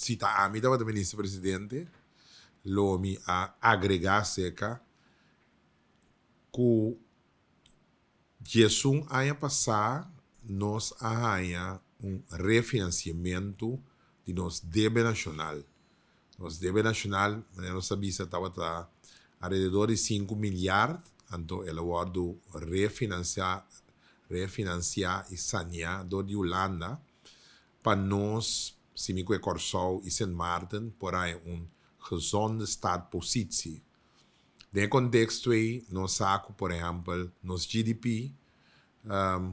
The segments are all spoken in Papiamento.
Si ta ami tabata minister presidente, lo mi a agregá serka ku 11 aña pasá nos a haña un refinansiamentu di nos debe nashonal. Nos debe nashonal, manera nos a bisa, tabata alrededor di 5 milyar, anto el a wòrdu refinansiá, refinansiá i saneá dor di Hulanda pa nos, si mi ku Kòrsou i Sint Maarten, por haña un gezonde startpositie. Den konteksto ei, nos sa ku, por ehèmpel, nos GDP,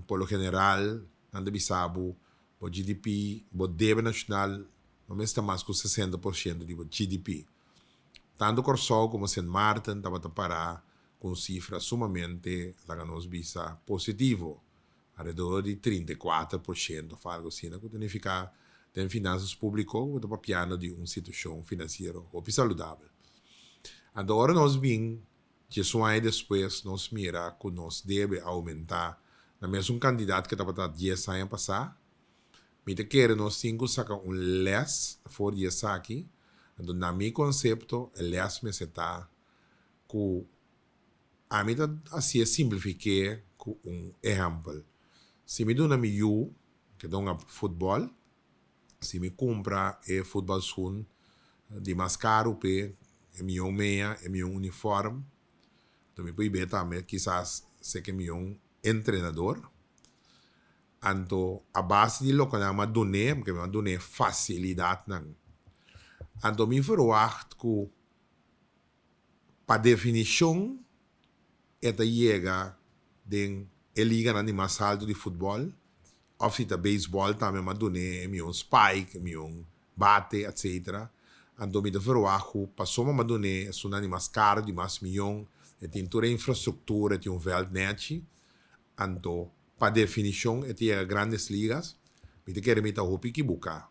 por lo general, nan ta bisa bo, bo GDP, bo debe nashonal, no mester mas ku 60% di GDP. Tantu Kòrsou komo Sint Maarten tabata pará ku sifra sumamente, laga nos bisa, positivo, alrededor di 34% òf algu asina, ku ta nifiká den finansa públiko, ta papiando di un situashon finansiero hopi saludabel. Awor nos bin, 11 aña despues, nos mira ku nos debe oumentá na mesun kantidat ku tabata 10 aña pasá. Mi ta kere nos tin ku saka un les for di esaki. Anto, na mi konsepto, e les mester ta ku ami ta asina simplifik'é ku un ehèmpel. Si mi duna mi yu, ku ta un futbòl, si mi kumpra e voetbalschoen di mas karu p'e, e mihó mea, e mihó uniform, anto mi por tambe kisas serka e mihó entrenador. Anto, a base di loke mi a dun'é, pasobra mi a dun'é fasilidatnan. Anto mi verwacht ku pa definishon e ta yega den e liga di mas altu di futbòl, òf si ta beisbòl tambe m'a dun'é mihó spike, mihó bate, etc. Anto mi ta verwacht ku pasobra m'a dun'é esunnan di mas karu, di mas mihó, e tin tur e infrastruktura, tin un veld nèchi. Anto, pa definishon, e ta yega Grandes Ligas, mi ta kere mi ta hopi ekiboká.